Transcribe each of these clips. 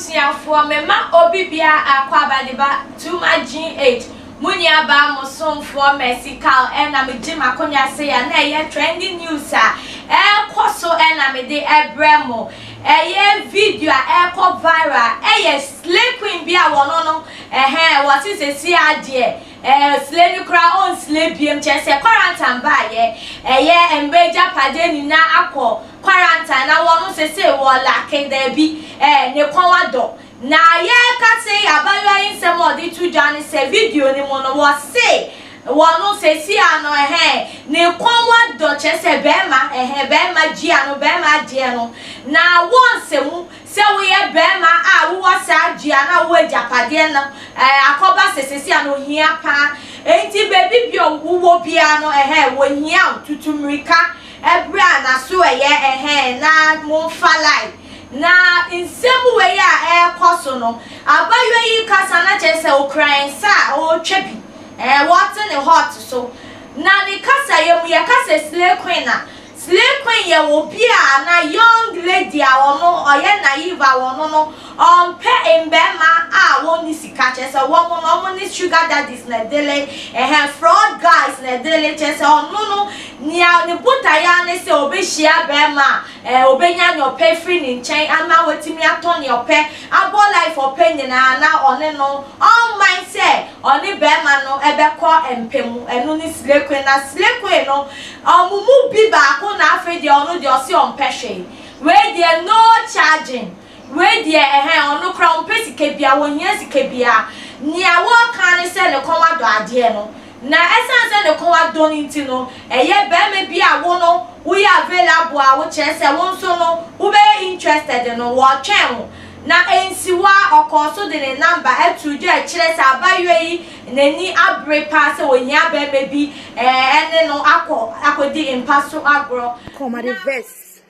Abusuafoɔ mema obi biara akwaaba de ba to my GH mo nua baa mo somfoɔ Mercy Carl ɛna me gye m'akonwa sei a na ɛyɛ trending news a ɛrekɔ so ɛna me de ɛbrɛ mo ɛyɛ video a ɛrekɔ viral ɛyɛ slay queen bi a wɔno no ɛhɛn wɔse sɛsi adeɛ ɛɛ slay no koraa ɔnslay biem kyerɛ sɛ quarantine baayɛ ɛyɛ mba agyapadeɛ nyinaa akɔ quarantine na wɔno sese wɔ lake daabi ɛɛ ne kɔn adɔ na yɛreka se abayewa yi nsɛm a ɔde to dwa ne sɛ video no mu no wɔse wɔno sesi ano ɛhɛn ne kɔn adɔ kyerɛ sɛ bɛrima ɛhɛn bɛrima gyia no bɛrima adeɛ no na wɔn nsɛmu sɛ woyɛ bɛrima a wowɔ saa dua na wowɔ agyapadeɛ no ɛɛ akɔba sɛ sesi ano ohia paa enti beebi bi a wowɔ biara no ɛhɛn wɔhia tutu mmirika ɛbrɛ a n'aso ɛyɛ ɛhɛn na momfa line na nsɛm wei a ɛrekɔ so no abayewa yi kasa na kyerɛ sɛ okura nsa a ɔretwa bi ɛɛ wɔte ne hot so na ne kasa yɛ mu yɛka sɛ slay queen a slay queen yɛ obi a ana young lady a ɔno ɔyɛ naive a ɔno no ɔmpɛ mbɛrima a wɔnni sika kyerɛ sɛ wɔn no wɔn ne sugar daddies na ɛdele ɛhɛn fraud guys na ɛdele kyerɛ sɛ ɔno no nea ne botaeɛ ne sɛ ɔbɛhyia bɛrima a ɛɛ ɔbɛnya nea ɔpɛ firi ne nkyɛn ama watumi atɔ nea ɔpɛ abɔ life ɔpɛ nyinaa na ɔne no ɔmman sɛ ɔne bɛrima no ɛbɛkɔ mpɛ mu. Ɛno ne slay queen. Na slay queen no ɔmo mu bi baako na afei deɛ ɔno deɛ ɔsi ɔmpɛ hwee. Wei deɛ no charging, wei deɛ ɛhɛn ɔno kora ɔmpɛ sika bia, wɔnyia sika bia. Nea wɔka ne sɛ ne kɔn adɔ adeɛ no na ɛsan sɛ ne kɔn adɔ no nti no ɛyɛ bɛrima bi a wo no woyɛ available a wokyerɛ sɛ wo nso no wobɛyɛ interested no wɔtwɛn wo. Na nsiwa ɔkɔɔ so de ne number ɛto dwa ɛkyerɛ sɛ abayewa yi n'ani abere paa sɛ ohia bɛrima bi ɛɛ ɛne no akɔ akɔdi mpa so agorɔ. Come at the vex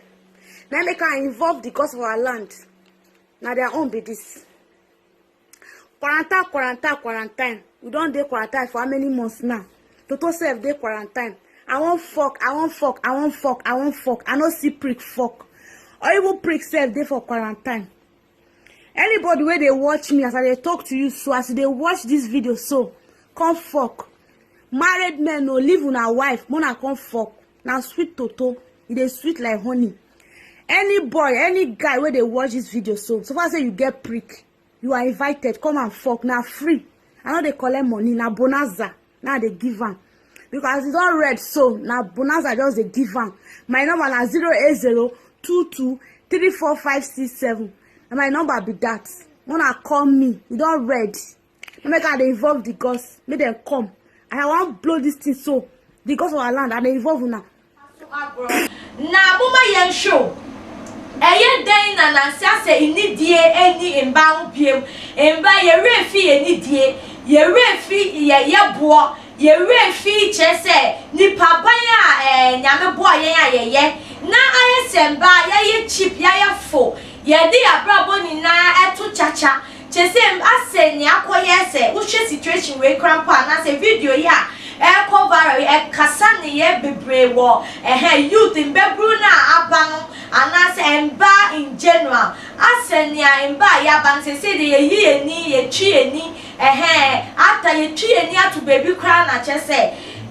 na make I involve the gods of our land. Na their own be this quarantine, quarantine, quarantine. We don dey quarantine for how many months now? Toto sef dey quarantine. I wan fuck, I wan fuck, I wan fuck, I wan fuck, I no see prick fuck, or even prick sef dey for quarantine. Anybody wey dey watch me as I dey talk to you so, as you dey watch this video so, come fuck. Married men, no leave una wife, make una come fuck. Na sweet toto, e dey sweet like honey. Any boy, any guy wey dey watch this video so, so far say you get prick, you are invited. Come and fuck. Na free, I no dey collect money. Na bonanza na I dey give am, because as e don red so, na bonanza just dey give am. My number na 0802234567. Na my number be that. Una call me. E don red no make I dey involve the gods, make dem come. I wan blow this thing so, the gods of our land, I dey involve una. Na moma yɛn hwɛ ɛyɛ dɛn na nansi asɛ nidie ɛni mba ho biem. Mba yɛwerɛ fi yɛ nidie, yɛwerɛ fi yɛ yɛ boɔ, yɛwerɛ fi kyerɛ sɛ nipa ban a ɛɛ Nyame boɔ yɛn a yɛyɛ na ayɛ sɛ mba yɛyɛ cheap, yɛayɛ fo, yɛde abrabɔ nyinaa ɛto kyakya kyerɛ sɛ asɛ nea akɔyɛ sɛ wohwɛ situation wei kora mpo anaasɛ video yi a ɛkɔ viral yi ɛkasa ne yɛ bebree wɔ ɛhɛn youth mbɛburu no a aba no anaasɛ mba in general. Asɛ nea mba a yɛaba no sɛ de yɛyi yɛni, yɛtwi yɛni ɛhɛn ata, yɛtwi yɛni ato beebi koraa na kyerɛ sɛ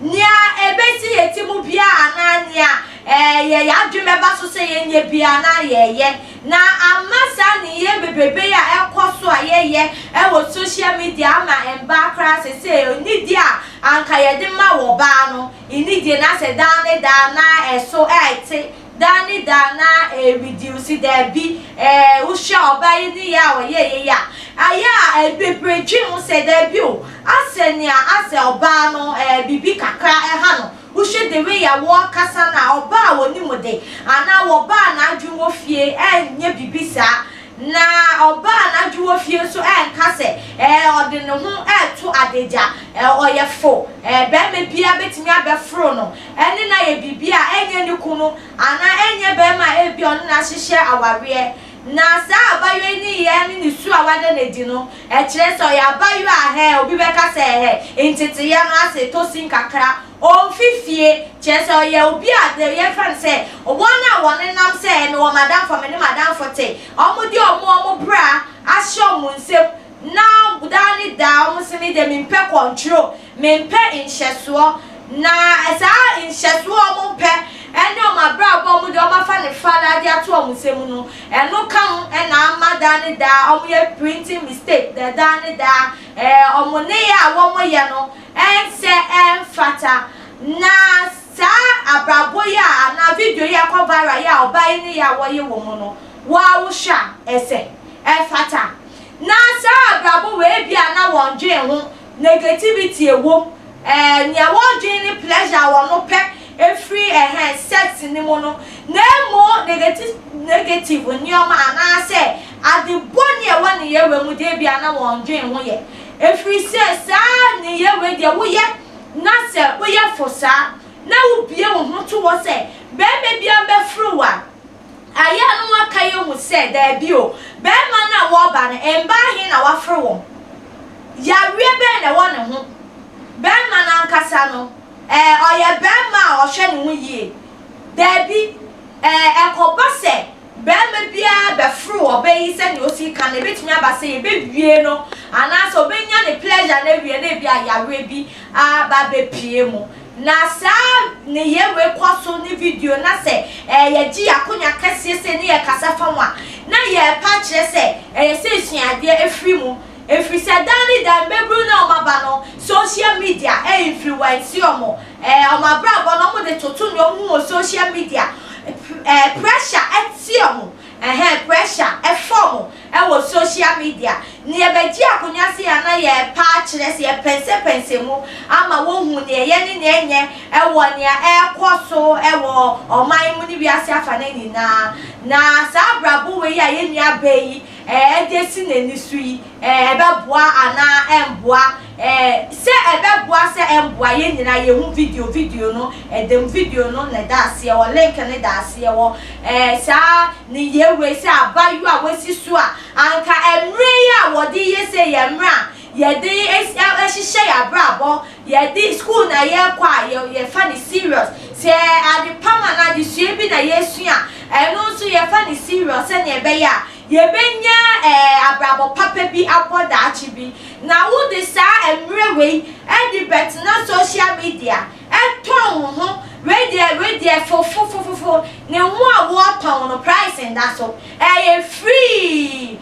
nea ebesi yɛ ti mu bia anaa nea ɛɛ yɛ yɛadwene bɛba so sɛ yɛnyɛ bia na yɛyɛ na ama saa ne yɛ bebrebe yi a ɛkɔ so a yɛyɛ ɛwɔ social media ama mbaa koraa sese onidi a anka yɛde ma wɔ baa no nidie na sɛ daa ne daa na ɛso ɛɛte daa ne daa na ɛreduce daabi. Ɛɛ wohwɛ ɔbaa yi ne yɛ a ɔyɛ yɛ yɛ a ayɛ a bebree dwe ho sɛ daabi o, asɛ nea asɛ ɔbaa no ɛɛ bibi kakra ɛha no. Wohwɛ the way a wɔrekasa na ɔbaa a wɔnim de anaa wɔbaa n'adwene wɔ fie ɛnyɛ bibi saa na ɔbaa n'adwene wɔ fie nso ɛnka sɛ ɛɛ ɔde ne ho ɛɛto adagya ɛɛ ɔyɛ fo ɛɛ bɛrima biara bɛtumi abɛforo no ɛne na yɛ biribi a ɛnyɛ ne kunu anaa ɛnyɛ bɛrima a ebi ɔno na ahyehyɛ awareɛ. Na saa abayewa yi nneyɛɛ ne ne su a wada no adi no, ɛkyerɛ sɛ ɔyɛ abayewa a hɛ, obi bɛka sɛ hɛ, nteteyɛ no ase tɔ sin kakra, ɔmfi fie, kyerɛ sɛ ɔyɛ obi a yɛmfa no sɛ wɔn a wɔnenam sɛ mewɔ m'adamfo a me ne m'adamfo te, wɔde wɔn wɔn bra ahyɛ wɔn nsam na daa ne daa wɔn se me deɛ mempɛ control, Mempɛ nhyɛsoɔ, na saa nhyɛsoɔ a wɔmpɛ ne wɔn abrabɔ a wɔde wɔn afa ne falaa de ato wɔn nsa mu no, ɛno ka ho na ama daa ne daa wɔyɛ printing mistake, na daa ne daa wɔn nneyɛɛ a wɔyɛ no ɛnsɛ ɛmfata. Na saa abrabɔ yi a anaa video yi a ɛkɔ viral yi a ɔbaa yi nneyɛɛ a wɔyɛ wɔ mu no, wo ara wohwɛ a ɛsɛ ɛfata? Na saa abrabɔ wei ebia na wɔndwen ho Negativity ɛwom, ɛɛ nea wɔdwen ne pleasure a wɔn pɛ ɛfiri ɛhɛn sex no mu no, na mmom negative negative nneɛma anaasɛ ade bɔne a ɛwɔ nneyɛɛ wei mu deɛ ebia na wɔn dwen ho yɛ. Ɛfiri sɛ saa nneyɛɛ wei deɛ woyɛ na sɛ woyɛ fo saa na wobue wo ho to hɔ sɛ barima biara mbɛforo wo a, Ayɛ a na wɔaka yi hu sɛ daabi o, barima no a wɔreba no, mmaa he na waforo wɔn? Yareɛ bɛn na ɛwɔ ne ho? Barima no ankasa no, ɛɛ, ɔyɛ barima a ɔhwɛ ne ho yie? Daabi, ɛɛ, ɛkɔba sɛ barima biara bɛforo ɔbaa yi sɛdeɛ ɔsi ka no, ɛbɛtumi aba sɛ yɛbɛwie no, anaasɛ ɔbɛnya ne pleasure no awie na ebia yareɛ bi aba abɛpue mu. Na saa nneyɛɛ wei kɔ so ne video na sɛ ɛɛ yɛgye yɛn akonya kɛseɛ sei ne yɛkasa fa ho a, na yɛrepa akyerɛ sɛ ɛyɛ sɛ yɛsua adeɛ firi mu. Ɛfiri sɛ daa ne daa mmabunu no a wɔaba no, social media influence wɔn. Ɛɛ wɔn abrabɔ no wɔde toto nea wɔhu wɔ social media. Ɛɛ pressure te wɔn. Ɛhɛn pressure ɛfa wɔn wɔ social media. Nea ɛbɛgye akonwa sei a na yɛrepa akyerɛ sɛ yɛpɛnsɛpɛnsɛ mu ama wɔhu nea ɛyɛ ne nea ɛnyɛ wɔ nea ɛrekɔ so wɔ ɔman mu ne wiase afanan nyinaa. Na saa abrabɔ wei a yɛn nua baa yi de asi n'ani so yi, ɛbɛboa anaa ɛmboa? Sɛ ɛbɛboa sɛ ɛmboa yɛn nyinaa yɛhu video video no ɛda mu video no na ɛda aseɛ hɔ link no da aseɛ hɔ saa nneyɛɛ wei sɛ abayewa a wasi so a anka mmerɛ yi a wɔde yɛ sei yɛ mmerɛ a yɛde hyehyɛ yɛn abrabɔ yɛde school na yɛkɔ a yɛfa no serious sɛ adepam anaa adesua bi na yɛsua a ɛno nso yɛfa no serious sɛdeɛ ɛbɛyɛ a Yɛbɛnya abrabɔ papa bi abɔ daakye bi. Na wode saa mmerɛ wei de bɛtena social media tɔn wo ho, wei deɛ wei deɛ fofofofofo, ne ho a wɔtɔn no price nda so, ɛyɛ free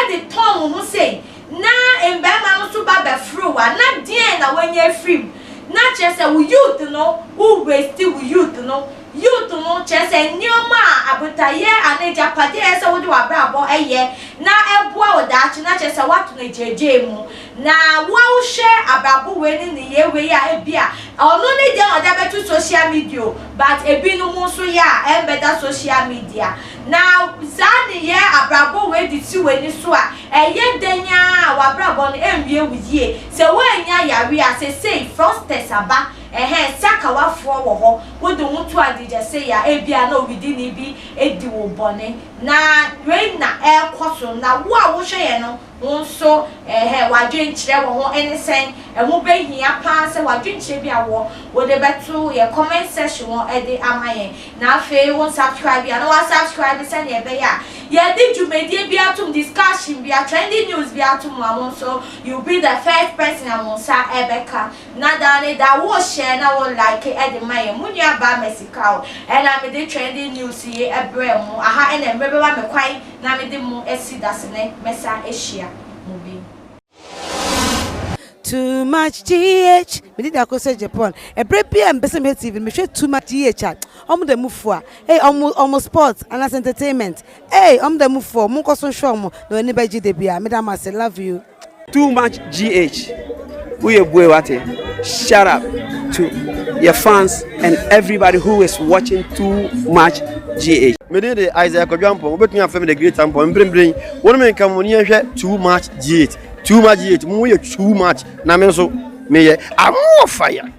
de tɔn wo ho sei, na mmarima no nso ba bɛforo wo a, na deɛn na woanya afiri mu? Na kyerɛ sɛ wo youth no, wo waste wo youth no. Youth no, kyerɛ sɛ nneɛma a abotayɛ anaa agyapadeɛ a ɛyɛ sɛ wode w'abrabɔ yɛ na ɛboa wo daakye na kyerɛ sɛ woato no agyaagyaa mu. Na wo a wohwɛ abrabɔ wei ne nneyɛɛ wei a ebia ɔno ne deɛ na ɔde abɛto social media o but ebinom nso yɛ a ɛmbɛda social media. Na saa nneyɛɛ abrabɔ wei de si w'ani so a ɛyɛ dɛn ara a w'abrabɔ no ɛnwie wo yie. Sɛ woannya yareɛ a seesei fraudsters aba. Ɛhɛn, sakawafoɔ wɔ hɔ, wode wo ho to adagya sei a, ebia na owidini bi adi wo bɔne. Na wei na ɛrekɔ so, na wo a wohwɛ yɛn no, wo nso, ɛhɛn, w'adwenkyerɛ wɔ ho ne sɛn? Ɛho bɛhia pa ara sɛ w'adwenkyerɛ bi a wɔ, wode bɛto yɛn comment section hɔ de ama yɛn. Na afei wo nsubscribe a, na woasubscribe sɛdeɛ ɛbɛyɛ a yɛde dwumadie bi atom, discussion bi, trending news bi atom a, wo nso, you will be the first person a wo nsa bɛka. Na daa ne daa wo share na wo like de ma yɛn. Mo nua baa Mercy Kaw ɛna mede trending news yi brɛɛ mo. Aha ɛna mmerɛ bɛma me kwan na mede mo asi dasene mɛsan ahyia mo bio. Too much GH Me din de Akosua Japan Ɛberɛ biara a mepɛ sɛ mehwɛ TV no mehwɛ Too much GH a Ɔmo da mu fua Ei ɔmo ɔmo sports anaasɛ entertainment Ei ɔmo da mu fua Monkɔ so nhwɛ ɔmo na w'ani bɛgye da biara Meda mo ase love you. Too much GH woyɛ bue wate shut up to your fans and everybody who is watching too much GH. Me din de Isaiah Kwadwo Ampong, wobɛtumi afrɛ me The Great Ampong. Mprempren, wo ne me nka mo ni yɛnhwɛ Too Much GH. Too Much GH, mo yɛ too much na me nso meyɛ I'm more fire.